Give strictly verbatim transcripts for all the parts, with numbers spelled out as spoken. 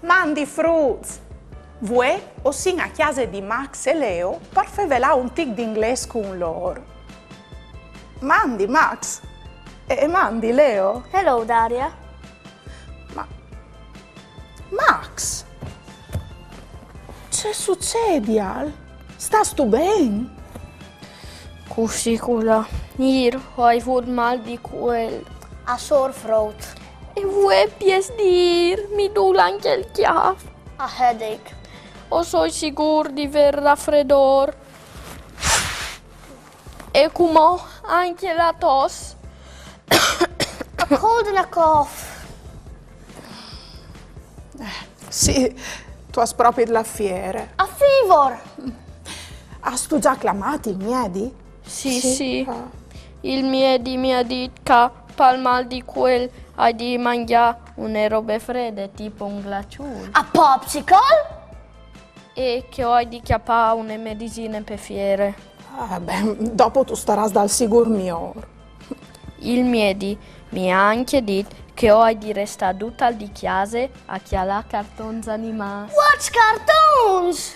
Mandi fruts! Vuê o sin a cjase di Max e Leo par fevelâ un tic di inglês cun lôr. Mandi Max! E, e mandi Leo! Hello, Daria. Ma Max! Ce sucedial? Stâstu ben? Cussì culà. Îr o ai vût mâl di cuel. A sore frot. E vuê piês di îr mi dûl ancje il cjâf. A headache. O soi sigûr di vê il rafredôr. E cumò ancje la tos. A cold and a cough. Sì, tu âs propit la fiere. A fever. Âstu za clamât il miedi? Sì, sì. Il miedi mi à dit che pal mâl di cuel o ai di mangjâ une robe frede, tipo un glaçûl. A popsicle. E che o ai di cjapâ une medisine pe fiere. Ah, ben, dopo tu starâs dal sigûr miôr. Il miedi mi à ancje dit che o ai di restâ dut il dì di cjase a cjalâ cartons animâts. Watch cartoons.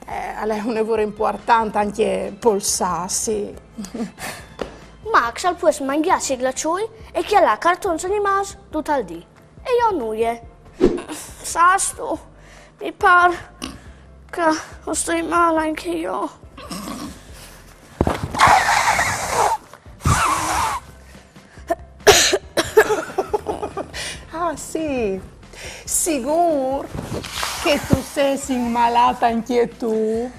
Eh, al è une vore impuartant ancje polsâsi. Max al pues mangjâsi i glaçûi e cjalâ cartons animâts dut il dì. E jo nuie. Sâstu, mi pâr che o stoi mâl ancje jo. Ah, sì. Sigûr che tu sês inmalât ancje tu?